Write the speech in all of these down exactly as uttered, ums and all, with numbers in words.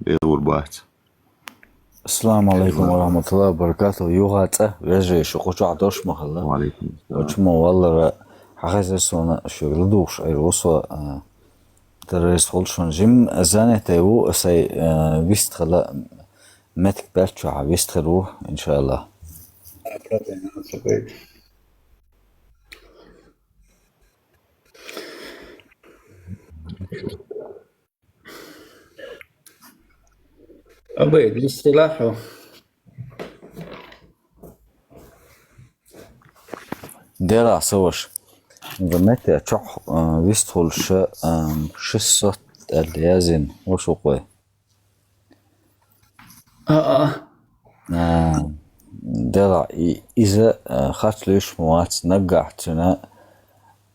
Дела гур бац. Ассаламу алейкум ва рахматуллахи ва баракатух. Юха цӀа, вежарий, шу кху чохь дош ма хилла. Ва алейкум ассалам. Кху чу ма валлара, хьан хезар суна шуьга ладугӀуш айр ву со, а, террорист хуьлу шуна. Жим занятый ву, сай, а, вист хила, метк баьлччохь вист хир ву, иншаллах. Абай, дистилахьу. Дела, сан ваша. Ва метта чохь, а, вист хуьлуш, а, шестьсот аьлла яздина, ваша ву кхой. А, а. А, Дела, и-, иза, а, харц луьйш ма вац, наггахь цуьнан,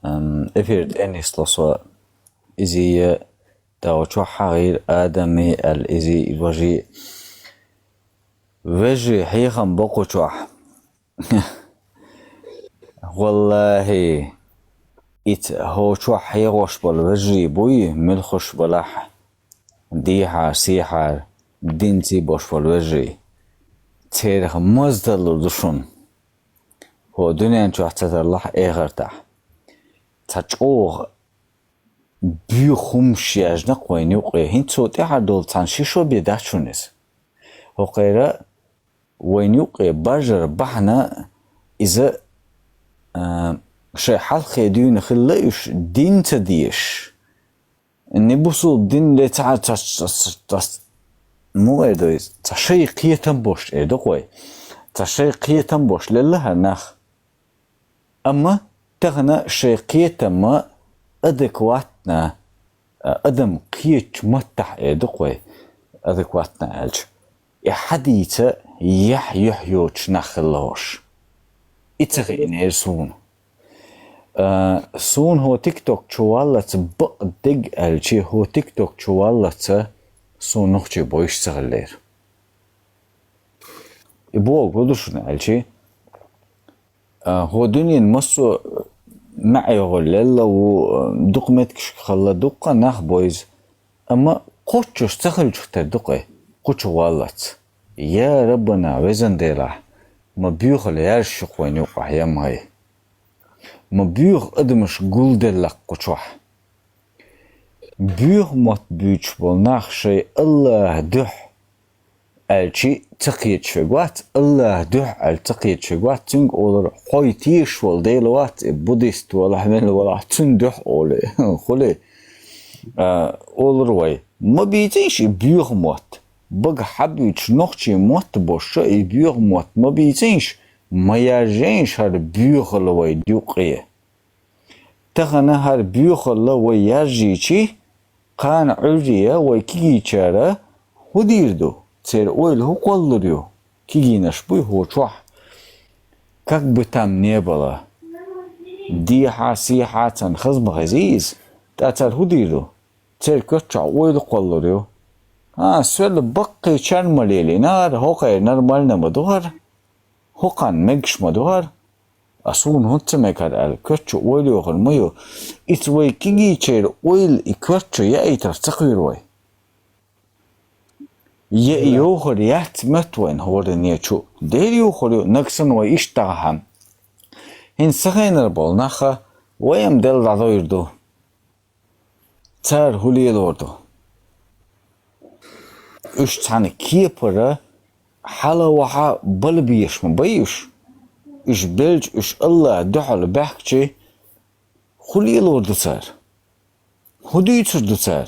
ам, эфир тӀе нисло со, иза я, тӀаккха чохь хьагӀийра Адамий аьлла, изий, важий. Вежарий, хьехам бо кху чохь. Валлахи, ица хӀокху чохь хьехош болу вежарий буй, муьлххаш балахь, дехьара, сехьара, динций бош болу вежарий. Церах маза тарлур ду шуна. ХӀокху дуьнен чохь ца тарлахь, эхартахь. Цхьа чӀогӀа боьха хӀумаш яьжна-кх вайна юккъе. ХӀинца цо тӀаьхьара долу цхьана ши шо бен дац шуна иза. ХӀокхеран вайна юккъе бажар бахьана иза, а, шайн хьалххе дуьйна хилла уьш, дин ца дезаш. Не бусул дин ле ца, ца, ца, ца, ца, муха эр ду иза? Цхьа шайн кхетам бош эр ду-кх вай. Цхьа шайн кхетам бош лелла хӀара нах. Амма тахана шайн кхетам адекватна, а, адам кхечу маттахь эр ду-кх вай, адекватна аьлча. И хьадийца яхь юьхь йоцуш нах хилла хӀорш. И ца хиънера суна. А, суна хӀо тикток чу валлалц бакъдерг аьлчи, хӀо тикток чу валлалц суна нохчий бойуш ца хиллера. И бохург хӀун ду шуна аьлчи, а, хӀо дуьненан массо а маьӀ йогӀур лелла ву, а, дукха меттигашка хилла, дуккха нах бо иза. Амма кхоччуш ца хилчух тера ду-кх вай, кху чу валлалц. Я Раббана, везан Делахь, ма боьхал яьржа шу-кх вайна юккъахь, я ма хӀай. Ма боьха адамаш гулделла-кх кху чохь. Боьха мотт буьйцуш болу нах шайн АллахӀан дуьхьа аьлчи ца кхеташ верг вац, АллахӀан дуьхьа аьлча ца кхеташ верг вац, цуьнга олура, хьо тешаш волу Дела вац, и буддист валахь, мила валахь, цуьнан дуьхьа олий, хуьлий. А, олура вай, ма бийцийша и боьха мотт, багахь хьабуьйцуш нохчийн мотт бош ша, и боьха мотт ма бийцийша, ма яьржийша хӀара боьхалла вай юккъе. Тахана хӀара боьхалла вай яьржийчи, кхана Ӏуьйрре вай кегийчара хӀун дийр ду? Церан ойла хӀун кхоллалур ю? Кегийнаш буй хӀокху чохь. Как бы там ни было. Дехьа, сехьа царна хаза ма хезий иза. ТӀаккха цара хӀун дийр ду? Церан коьрта чохь ойла кхоллалур ю. А, соьлла баккхийчарна ма лелийнера, хӀокхеран нормально ма ду хӀара. ХӀокхарна мегаш ма ду хӀара. А суна хӀунда ца мега хӀара аьлла, коьрта чу ойла йохур ма ю. Иза вай кегийчеран ойла и коьрта чу яийтарх ца кхоьру вай. Я и йохур яц моьтту вайна хӀоранна чу. Дера йохур ю, нагахь санна вай иштта дагахь. ХӀинца сан хенара болу нах а, вай-м Делла дӀадойр ду. Цара хӀун лелор ду? Уьш цхьана кепара хьала-ваха бала безаш ма бай уьш. Уьш белча, уьш АллахӀан дуьхьал баьхкичи, хӀун лелор ду цара? ХӀун дуьйцур ду цара?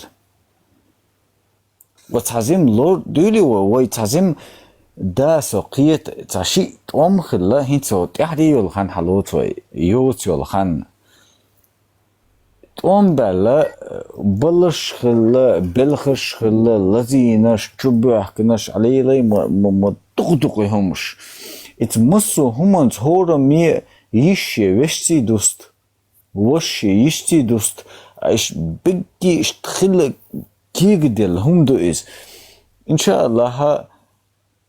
Ва цхьа зим лор дуьйли вай, вай цхьа зим да со кхета, цхьа шиъ тӀом хилла, хӀинца тӀаьхьа йолу хан хьалоцу вай, йоцу йолу хан. ТӀом баьлла, балаш хилла, белхаш хилла, лазийнаш, чубоьхкинаш, Ӏалилай ма, ма, ма дукха-дукха хӀумаш. Иза массо а хӀуманца хӀорамме йиш я вешций дуста, ваша я йишций дуста, аш бегги иштта хилла кегаделла хӀума ду иза. ИншааллахӀ,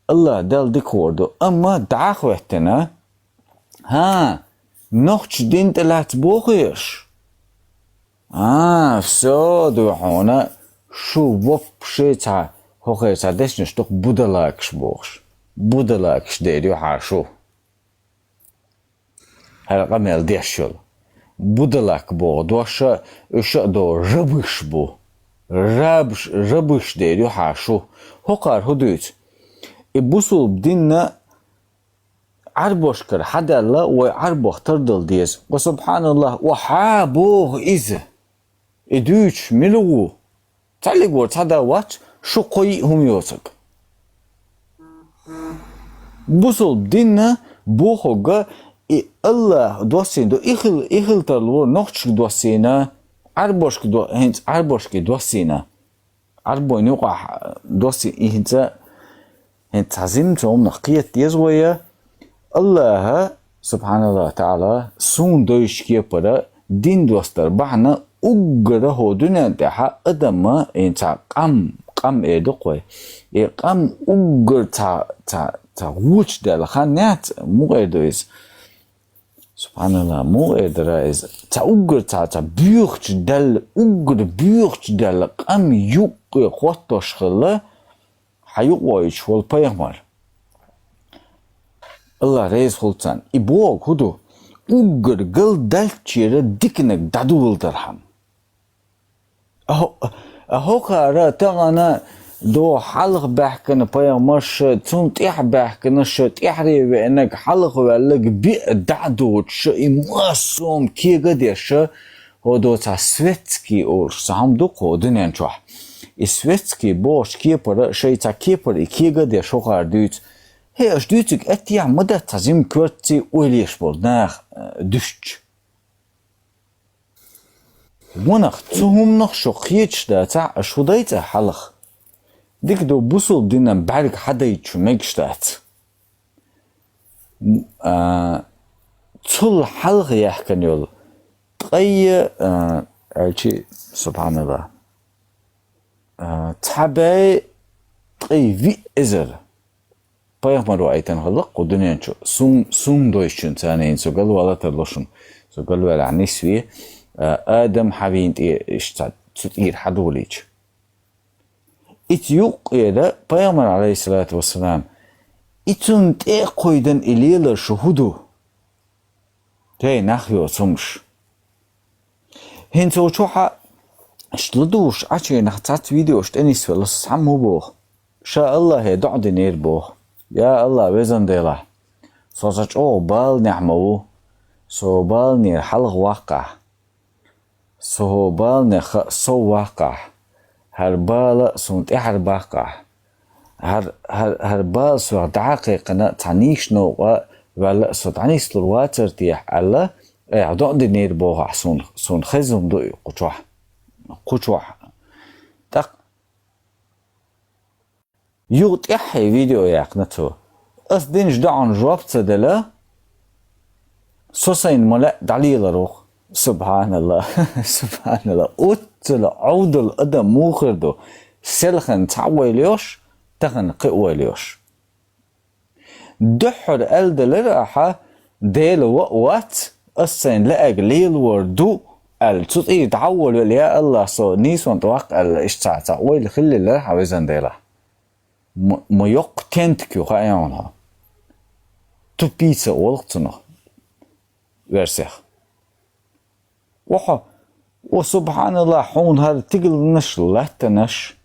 АллахӀ Далла дика гӀор ду. Амма дӀа а хӀоьттина, хӀа, нохчийн дин тӀе лаьцна боху аш? А, всё, ду хьуна, шу вообще цхьа ХӀокхуьнца дешнаш ду-кх будалакаш бохуш. Будалакаш дер ю хьан шу. ХӀара къамел деш йолу. Будалак боху дош а, уьш а до рабыш бу. Рабыш, рабыш дер ю хьан шу. ХӀокхара хӀун дуьйцу? И бусулба динна Ӏарбошкара хьадаьлла, вай Ӏарбох тардала деза. Ва субхьаналлахӀ, ва хьа боху иза. И дуьйцуш мила ву? Цхьаллиг вара цхьа да вац, шу кхо йиъ хӀума йоцург. Бусулба динна бохург и АллахӀа доссийна ду, и хил-, и хила тарло вара нохчашка доссийна, Ӏарбошка до-, хӀинца Ӏарбошка доссийна. Ӏарбойн юкъахь доссийна и хӀинца, хӀинца цхьа зима цу хӀуманах кхета деза вай. АллахӀа, субхьаналлахӀ таӀала, суна дойчу кепара дин достар бахьана уггара хӀокху дуьнен тӀехь адам, хӀинца къам, къам эр ду-кх вай. И къам уггар цхьа, цхьа, цхьа гӀочу даьлла хан яц, муха эр ду иза? СубхьаналлахӀ, муха эр дара иза? Цхьа уггар цхьа, цхьа боьхачу даьлла, уггар боьхачу даьлла къам юккъе хӀоттош хилла хьан юкъа вуьйцуш волу пайхамар. АллахӀ реза хуьлда царна. И бохург хӀун ду? Уггар галдаьллачеран диканиг дӀадоладархьама. А хӀо-, а хӀокхара тахана до хьалха баьхкина пайхамарш, цунна тӀаьхьа баьхкинарш, тӀаьхьаре веанарг, хьалха ваьлларг, биъ дӀа а доцуш, и массо а хӀума кега а деш, хӀо до цхьа светский олуш цхьа хӀума ду-кх хӀокху дуьнен чохь. И светский бохучу кепара, шайн цхьа кепара и кега а деш хӀокхара дуьйцу. ХӀей, аша дуьйцург аьттехьа ма дац цхьа жима коьртаций ойла еш болу нах, э, дуьстича. Ванах, цу хӀуманах шух кхеташ дацахь, аша хӀун дайца хьалха? Дика ду, бусулба динан бӀаьрг хьадайта шу мегаш дац. М, а, цул хьалха яьхкина йолу ткъе, а, аьлчи, субхьаналлахӀ, а, цхьа бӀе ткъе виъ эзар пайхамар ваийтина хилла-кх кху дуьнен чу, сун, сун дойчун царна йина, со галвала тарло шуна, со галвелахь нисве, а, Адам Хьавин тӀе иштта цу тӀера хьадолийча. Ица юккъера пайхамар, алейхиссалату вассалам, и цунна тӀе а кхойдан и лелар шу хӀун ду? Эй, нах йоцу хӀумаш. ХӀинца оцу чохь аш ладугӀуш Ӏачийнах цхьацца видеош тӀенисвелла, ас цхьаммо боху. Ша Аллахье доӀа динера боху. Я Аллахь, везан Делахь, со цхьа чӀогӀа баланехь ма ву. Со баланера хьалха ваккхахь. Со хӀо баланех хаа сов ваккхахь. ХӀара бала суна тӀаьхьара баккхахь. ХӀара, хӀара, хӀара бала соьх дӀа а кхайкхина, цхьа нийса новкъа ваьлла а со дӀанислур вацара техьа аьлла, айхьа доӀа динера бохахь суна, суна хезна ду и кху чохь. Кху чохь. ТӀаккха юха тӀаьххье видео яьккхина цо. Ас динчу доӀанна жоп ца делла, со сайна ма лаьа дӀалелар ву-кх. СубхьаналлахӀ, субхьаналлахӀ. Оццул Ӏовдал адам муха хир ду? Селхана цхьаъ вайл йош, тахана кхиъ вайл йош. Дуьххьара аьлла делира ахьа, Дела ваъ вац, ас сайна лаьарг лелавар ду, аьлла, цу тӀера дӀа а волавелла, я Аллахь, со нийсонна тӀе ваккха аьлла, иштта цхьа, цхьа ойла хилла лара хьан, везан Делахь. М-, ма йоккха тентак ю хаьий хьуна хьо. Тупица олу-кх цунах. Версех. Ва хьо, ва субхьаналлахӀ, хьуна хӀара тигаланаш, латтанаш,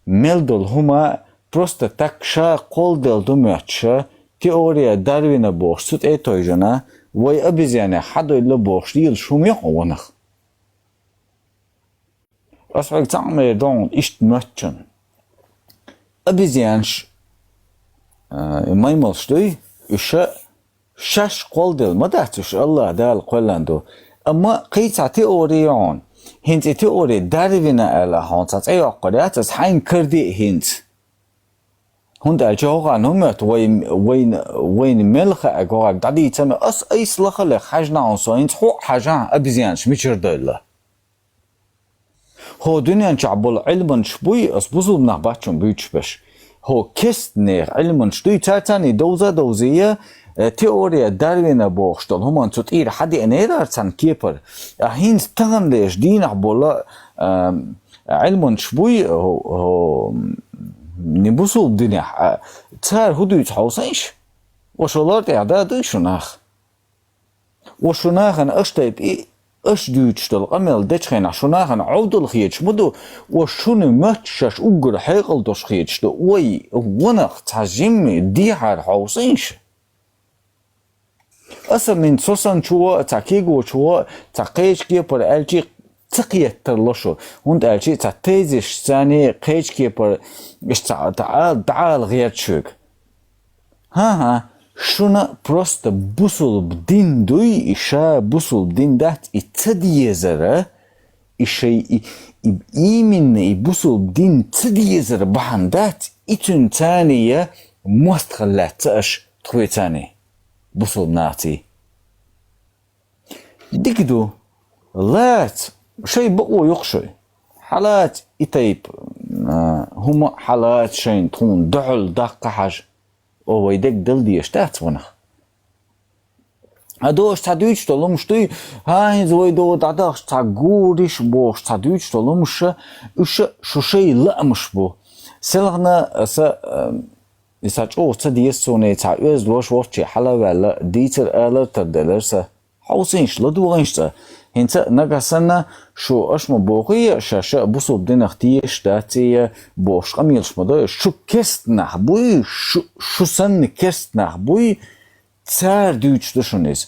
мел долу хӀума просто так ша кхолладелла ду моьттуш, теория Дарвина бохуш цу тӀе а тевжина, вай обезьянех хьадевлла бохуш лелаш хӀума ю хьуна ванах. Ас хьоьга цхьаъ ма эр ду хьуна иштта моьттучун. Обезьянаш, а, и маймалш дуй, уьш шаьш кхолладелла ма дац, уьш Аллахь Дала кхоьллина ду. Амма кхин цхьа теори ю хьуна. ХӀинца и теори Дарвина аьлла хьуна цхьа цӀе йоккхур яц, ас хьайна караде а хӀинца. ХӀунда аьлча хӀокхарна хӀун моьтту вайн, вайн, вайна мел хаьа, хӀокхарга дӀадийца а ма, ас айса лахалех хьаьжна хьуна со, хӀинца хьо а хьажахьа, обезьянаш мичара девлла. ХӀо дуьнен чохь болу Ӏилманаш буй, ас бусулба нах бац шуна буьйцуш берш. ХӀо кестнех Ӏилманаш дуй, цара царний довза а довзийя, э, теория Дарвина бохуш долу хӀуманна цу тӀера хьадеанера царна кепара. А хӀинца таханлерчу дийнахь болу, а, Ӏилманчаш буй, о, о, не бусулба динехь, а цара хӀу дуьйцу хьовсийша? О, шо лар тӀехь да дуй шу нах? О, шу нахана аш тайпа и, аш дуьйцуш долу къамел дечу хенахь, шу нахана Ӏовдал хеташ ма ду, о, шуна моьттуш шаьш уггар хьекъал долуш хеташ ду, ой, ванах цхьа жимма дехьара хьовсийша? Аса мин со санчо, цхьа кегочо, цхьа кхечу кепара аьлчи ца кхеттар ло шу, хӀунда аьлчи цхьа тезисашца кхечу кепара иштта цхьа дӀа-, дӀаала гӀерта шуьга. ХӀан-хӀа, шуна просто бусулба дин дуй, и ша бусулба дин дац, и ца дезара, и шай, и, и именно и бусулба дин ца дезара бахьана дац, и цуьнан царна я мостагӀалла лаьцна аш тхоьцарний, бусулба наций. Дика ду, лаца, шай бакъо юкъа шуй. Хьалаца и тайпа, а, хӀума хьалаца шайна тхуна дуьхьал даккха хьажа. О, вай дерг дала дезаш дац ванах. А дош цхьа дуьйцуш долу хӀумаш дуй, хӀан, хӀинца вай догӀу дӀадахча цхьа гуриш бохуш цхьа дуьйцуш долу хӀумаш, уьш шу шай лаамаш бу. Селхана аса, а, и цхьа чӀогӀа ца деза суна, и цхьа оьзда лош волчче хьала а ваьлла, дийцар алар тар делара сан. Хьовсийша, ладогӀийша цкъа. ХӀинца а нагахь санна, шу аша ма бохий, шаьш а бусулба динах тешаш дац, я бохуш къамелаш ма дой, шу керста нах буй, шу, шу санна керста нах буй, цара дуьйцуш ду шуна иза.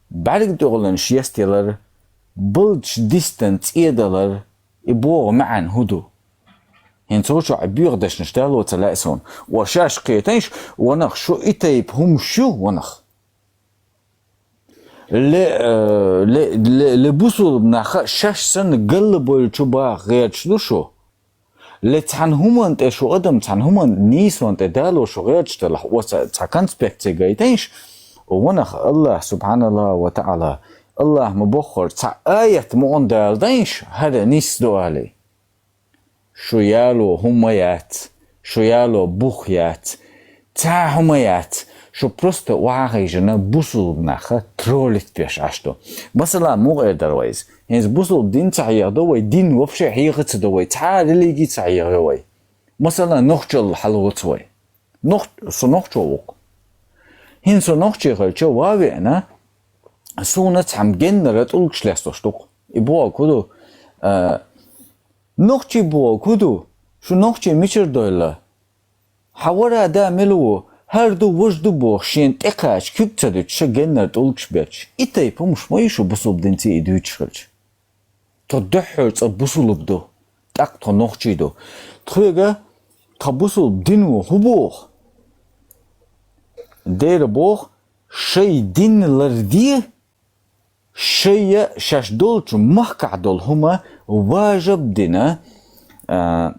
БӀаьрг тӀехула шаьш ялар, балдаш дистан цӀе далар, и боху маьӀна хӀун ду? ХӀинца цу чохь боьха дешнаш дало ца лаьа суна. О, шаьш кхетийша, ванах, шу и тайпа хӀумаш ю, ванах. Ле, э, ле, ле, ле бусулба нах шаьш санна галла болчу баха гӀерташ ду шу? Ле цхьана хӀуманна тӀе шу адам, цхьана хӀуманна нийсонна тӀе дало шу гӀерташ делахь, о, цхьа, цхьа конспекция гайтийша, о, ванах, АллахӀ, субхьаналлахӀ ва таӀала, АллахӀа ма боххура, цхьа аят мукъана дала дайша, хӀара нийса ду алий. Шу яло хӀума яц, шу яло бух яц, цхьа хӀума яц, шу просто охьахайжина бусулба наха троллить беш Ӏаш ду. Масала, муха эр дара вай иза? ХӀинца бусулба дин ца хьехадо вай, дин вообще хьеха ца до вай, цхьа а религи ца хьехайо вай. Масала, нохчалла хьалоцу вай. Нох-, со нохчо ву-кх. ХӀинца со нохчи хилча, ван а веана, суна цхьамма геннара тӀулгаш лестош ду-кх. И бохург хӀун ду? А, нохчи бохург хӀун ду? Шу нохчи мичара дойла? Хьан вара да мила ву? ХӀара ду, важа ду бохуш, шена тӀекхача куьг ца дуьтуш, ша геннара тӀулгаш бетташ. И тайпа хӀумаш ма ю шу бусулба динций и дуьйцуш хилча. Тхо дуьххьара цкъа бусулба ду, тӀаккха тхо нохчий ду. Тхоьга тхан бусулба дино хӀун боху? Дера боху, шай дин ларде, шайя шаьш долчу махкахь долу хӀума важаб дина, а,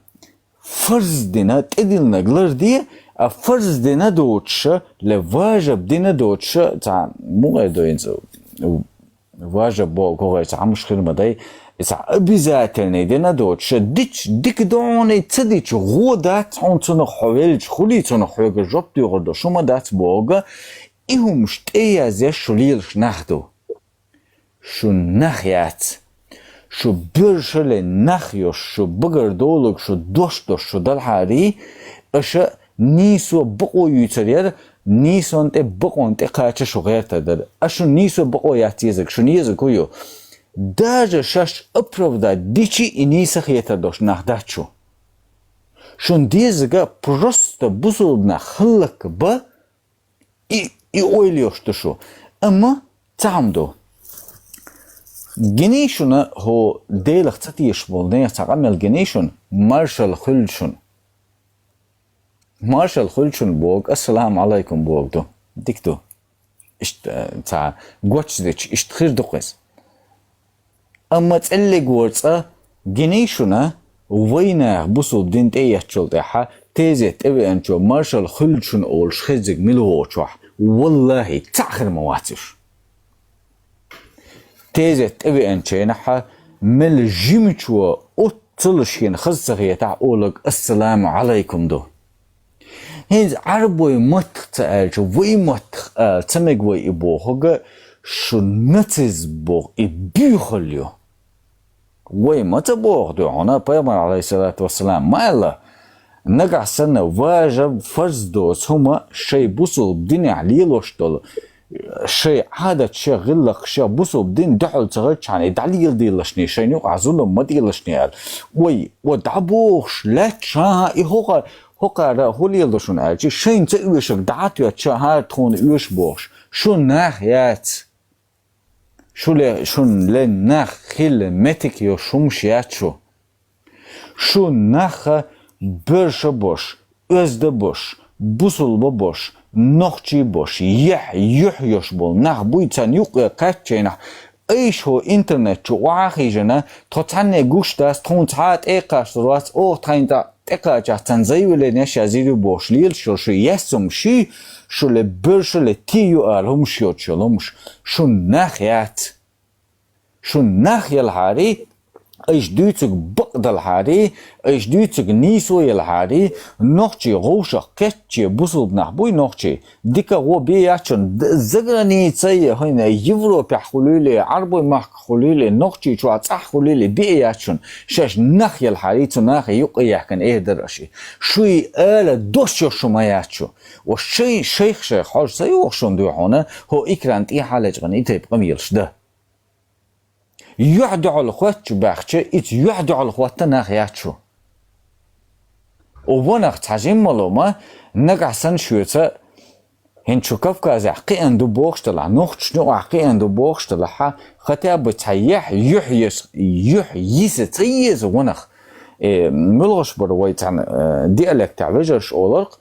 фарз дина, тӀедиллинарг ларде, а фарз дина доцуша, ле важаб дина доцуша, цхьа мукъа а ду хӀинца, важаб боху гӀайса хьамаш хир ма дай, и цхьа обязательный дина доцуша, дича дика ду хьуна, ца дича гӀо дац хьуна, цунах хьо велча, хуьлий цунах хьоьга жоп доьхур ду, шу ма дац боху, и хӀумаш тӀеязъеш шу лелаш нах ду. Шу нах яц. Шу боьршале нах йолуш, шу багара долург, шу дош долуш шу далахьарий, аша нийсо бакъо юьйцур яра, нийсонна тӀе бакъонна тӀе кхача шу гӀертар дара. Аша шу нийсо бакъо яц езарг, шуна езарг хӀун ю? Даже шаьш оправдать дичи и нийса хетар долуш нах дац шу. Шуна дезага просто бусулба нах хӀаллакба, И, и ойла йолуш ду шу. Амма цхьа хӀума ду. Гиний шуна хӀу Делах ца тешаш болу нехан цхьа къамел гиний шуна, маршалла хуьлда шуна. Маршалла хуьлда шуна боху, ассаламу Ӏалайкум боху ду. Дика ду. Иштта, э, цхьа гочдича, иштта хир ду-кх иза. Амма цӀеллиг вара цкъа гиний шуна, вайнах бусулба дин тӀеэцчул тӀаьхьа, тезет тӀевеанчо маршалла хуьлда шуна олуш хеззиг мила вогӀучохь, валлахӀи, цхьаъ хир ма вац уьш. Тезет тӀевеанчийнахьа мел жимачо оццалаш хӀина хаза ца хетахь олаг ассаламу Ӏалайкум ду. ХӀинца Ӏарбой маттах ца аьлча, вай маттах ала ца мега вай и бохург, шу нацизм боху и буьйхалла ю. Вай ма ца боху ду хьуна, пайхамар, алейхиссалату вассалам, ма аьлла: «Нагахь санна важиб, фарз доцу хӀума шайн бусулба динехь лелош долу, шайн Ӏадат шех, гӀиллакх шех бусулба дин дуьхьал ца хилчхьана, и дӀалеладеллашний, шайна юкъахь зулам ма делашний», аьлла. Вай, ва дӀабохуш лаьтташ, хӀан-хӀа, и хӀокхара, хӀокхара хӀун леладо шуна аьлча, шайна ца оьшург дӀа а тоьттуш, хӀара тхуна оьшу бохуш, шу нах яц. Шу ле, шуна ле нах хилла меттиг йолуш хӀумаш яц шу. Шу наха боьрша бош, оьзда бош, бусулба бош, нохчий бош, яхь, юьхь йош болу нах буй, царна юккъе кхаьччийнахь, айша хӀо интернет чу охьа а хиъна, тхо цхьанне гуш дац, тхуна цхьа а тӀекхачалур вац, оха тхайна тӀе тӀекхачахь царна заявление еш язйийр ю бохуш лелаш йолу шу яьссумаш, шу ле боьрша ле ти ю ала хӀумаш йоцуш йолу хӀумаш, шун нах яц. Шун нах елхьарий, айша дуьйцург бакъдалхьарий, айша дуьйцург нийсо елхьарий, нохчий гӀовшах кхетче бусулба нах буй нохчий, дика гӀо бе яц шуна, д-, заграницей, хӀайна Европехь хуьлийла, Ӏарбой махках хуьлийла, нохчий чохь цӀахь хуьлийла, бе яц шуна, шаьш нах елхьарий, цу нахе юккъе яхкина эр дара аша. Шуй ала дош йо шу ма яц шу. Ва шайн шайх-шайх хьожа ца йоху шуна дуьхьуна, хӀо экран тӀехьа а лечкъина и тайпа къамелаш дан. Юьхь дуьхьал хоьттуш баьхча, иза юьхь дуьхьал хӀотта нах яц шу. Ванах цхьа жимма ло ма, нагахь санна шоьца, хӀинца шу Кавказехь кхиъна ду бохуш делахь, нохчашна юкъахь кхиъна ду бохуш делахь, хьан, хотя бы цхьа яхь, юьхь ес-, юьхь йиса ца еза ванах. Э, муьлхаш бара вай цхьана, э, диалектехь вежарш оларх,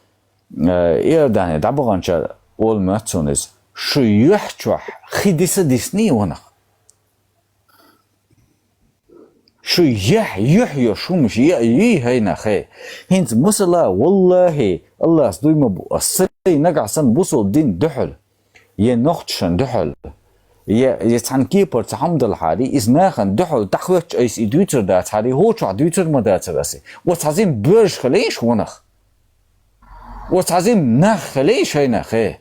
э, Иордане дӀабаханчара олу моьтту суна иза. Шу юьхь чохь хи диса дисний ванах. Шу яхь, юьхь йо шумаш, я, йий, хӀайна хе. ХӀинца масала, валлахӀи, Аллас дуй ма бу, ас сай нагахь санна бусулба дин дуьхьал, я нохчашан дуьхьал, я, я цхьана кепара цхьа хӀума далахьарий, иза нахана дуьхьал дӀахоьттуш айса и дуьйцур дацахьарий, хӀо чохь дуьйцур ма дацара аса. Ва цхьа зим боьрша хилийша ванах. Ва цхьа зим нах хилийша хӀайна хе.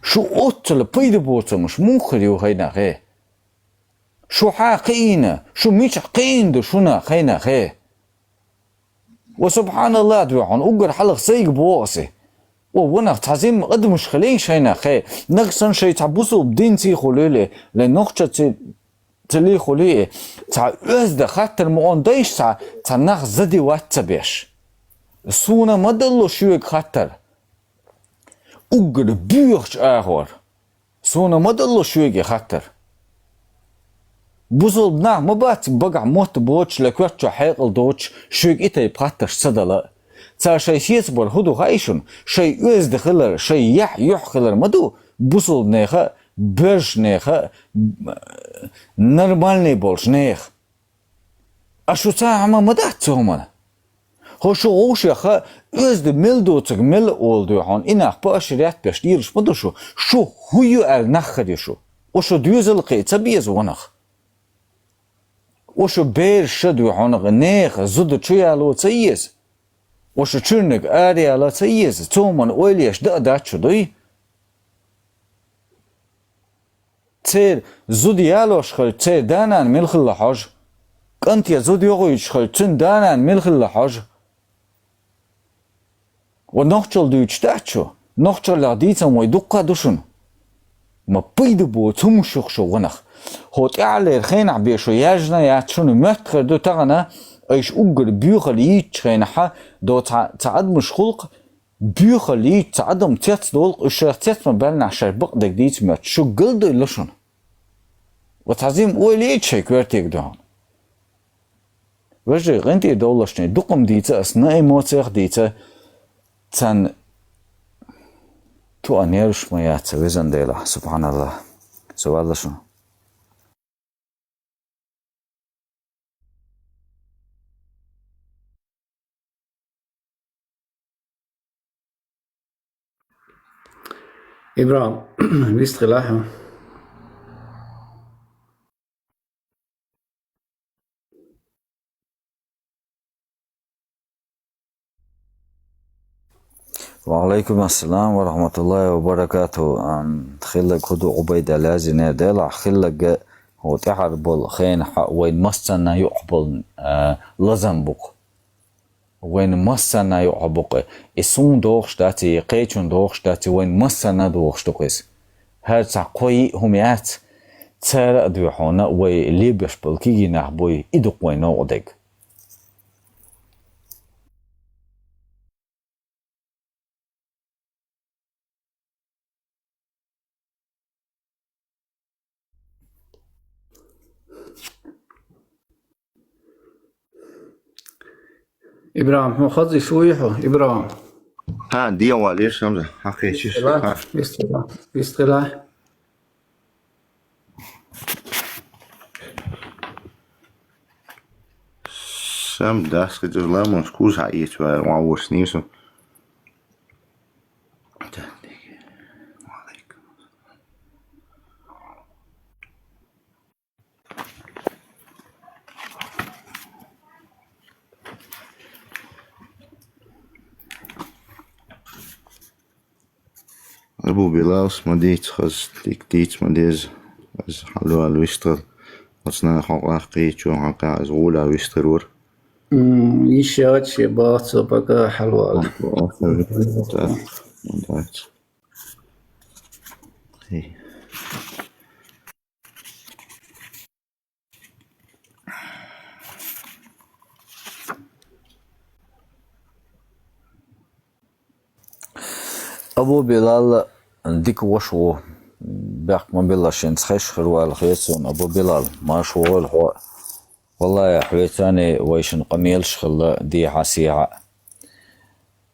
Шу оццула пайда боцурмаш муха хир ю хӀайна хе. Шу хьан кхиийна, шу мичахь кхиийна ду шуна хӀайна хе. Ва субхьаналлахӀ дуьхьуна, уггар хьалха сайга боху аса. Ва ванах цхьа зимма адамаш хилийша хӀайна хе. Нагахь санна шайн цхьа бусулба динций хуьлийла, ле нохчаций цилий хуьлий, цхьа оьзда хаттар ма он дайша цхьа, цхьа нах задевать ца беш. Суна ма далло шуьга хаттар. Уггар боьхачу агӀор. Суна ма далло шуьга хаттар. Бусулба нах ма бац багахь мотт боцуш, лекхоьттачо хьекъал доцуш, шуьга и тайпа хаттарш ца дала. Цара шайн сецабар хӀун ду хаий шуна? Шайн оьзда хилар, шайн яхь, юьхь хилар ма ду бусулба неха, боьрша неха, нормальный болуш неха. А шу цхьа хӀума ма дац цу хӀуманна. ХӀо шу гӀовшеха, оьзда мел доцург мел а олу дуьхьуна, и нах поощрять беш лелаш ма ду шу. Шу хӀун ю аьлла нах хир ю шу. Ва шу доьзал кхин ца беза ванах. Ва шу бераш ша дуьхьуна неха зуда чу яло ца еза. Ва шу чуьрниг араяла ца еза. Цу хӀуманна ойла еш дан а дац шу дуй. Церан зуда ялош хилча, церан да-нана мила хилла хьожа. КӀанте зуда йохуьйтуш хилча, цуьнан да-нана мила хилла хьожа. Ва нохчалла дуьйцуш дац шу? Нохчаллех дийцам вай дуккха а ду шуна. Ма пайда боцу хӀумаш ю-кх шу ванах. ХӀо тӀаьхьаллера хенахь бен шу яьржина яц шуна моьтту хир ду тахана, айша уггар боьхалла йийцучу хенахьа до цхьа, цхьа адамаш гӀуллакх, боьхалла йийцу цхьа адам цецдолу-кх, уьш шайх цецма баьллинехь шайн бакъдерг дийца моьтту. Шу галдойла шуна. Ва цхьа зим ойла йийча шайн коьртега дуьхьал. Вежарий, гӀинтӀера довлашний, дукха-м дийца ас, на эмоциях а дийца, царна тоъа нерваш ма яц, везан Дела, субхьаналлахӀ. Со валла шуна. ИбрахӀим, вистхила хьо. Ва Ӏалайкум ассалам ва рахматуллахӀи ва баракатухӀу. Ам, хилларг хӀун ду, Ӏубайда, лазине делахь, хилларг ХӀо тӀехьара болу хенахь вайн массанна юкъахь болу, а, лазам бу-кх. Вайн массанна юкъахь бу-кх. И суна догӀуш дац, и кхечунна догӀуш дац, и вайн массанна догӀуш ду-кх иза. ХӀара цхьа кхо-йиъ хӀума яц, цара а дуьхьал вай лебеш болу кегий нах буй, и ду-кх вайн новкъа дерг. ИбрахӀим, хьо хаза йиш вуй хьо, ИбрахӀим? ХӀа, дегӀан валийша, Хамза, хьан кхечийша? Вистхила, хьа. Вистхила, вистхила. Сам дас хи деш ламонаш куза хьаийца вара, ван вуш нийсу. Абу Билал, ма дийца хаза, дика дийца ма деза. Аса хьалавала вистхила. Оцу наха хьокъахь кхечо хьокъехь аса гӀолехь вистхир вара. М, йиш яц шен боху цо, пока хьалавала. Дац. Дац. Хи. Абу Билал дика ваша ву. Бехк ма билла, шен цхьа хиш хир вала хета суна, Абу Билал, марша вогӀийла хьо. Валлахьи, хьоьцанний вайшинна къамелаш хилла дехьа-сехьа.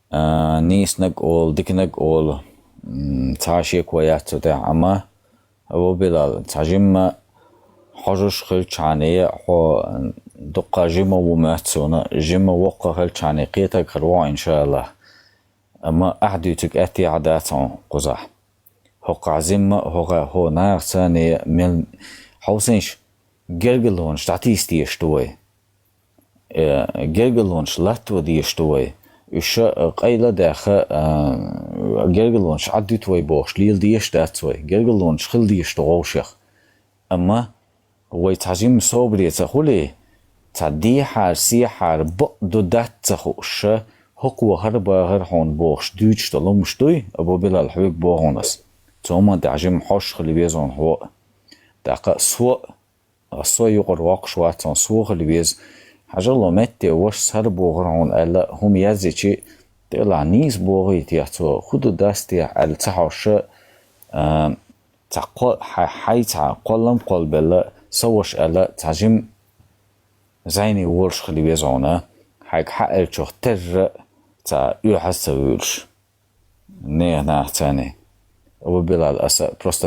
А, нийсаниг олу, диканиг олу, м, цхьа шеко яц цу тӀехь, амма, Абу Билал, цхьа жимма хьожуш хилчхьана, хьо дуккха жима ву моьтту суна, жима воккха хилчхьана, кхетарг хир ву хьо, иншааллахь. Амма ахь дуьйцург аьттехьа дац хьуна кхузахь. ХӀокхахь жимма, хӀокхахь хӀо нахаца не мел хьовсийша, гергарлонаш дӀатийса дезаш ду вай. Э, гергарлонаш латтаво дезаш ду вай. Уьш, э, къайла а даьхна, э, гергарлонаш Ӏадвита вай бохуш лела дезаш дац вай. Гергарлонаш хила дезаш ду вовшех. Амма вай цхьа жимма собаре ца хуьлий, цхьа дехьара-сехьара бакъ ду-дац ца хууш, хӀокхо хӀара бахара хьуна бохуш дуьйцуш долу хӀумнаш дуй, Абу Билал, хьоьга боху хьуна ас. Цу хӀуманна тӀехь жимма хьожуш хила веза хьуна хьо а. ТӀаккха со а, со а юкъара воккхуш вац хьуна, со а хила веза. Хьажал, метте вашас хӀара бохура хьуна аьлла, хӀума яздичи, тӀелахь нийса бохий те цо, хӀун ду-дац те аьлла ца хьожуш, а, цхьа кхо-, хьай, хьай цхьа кхоллам кхоллабелла, сан ваша аьлла, цхьа жимма зӀене волуш хила веза хьуна, хьайга хьааьллачух терра цхьа оьхьаз ца вуьйлуш. Нехан нахаца не. Абу Билал, аса просто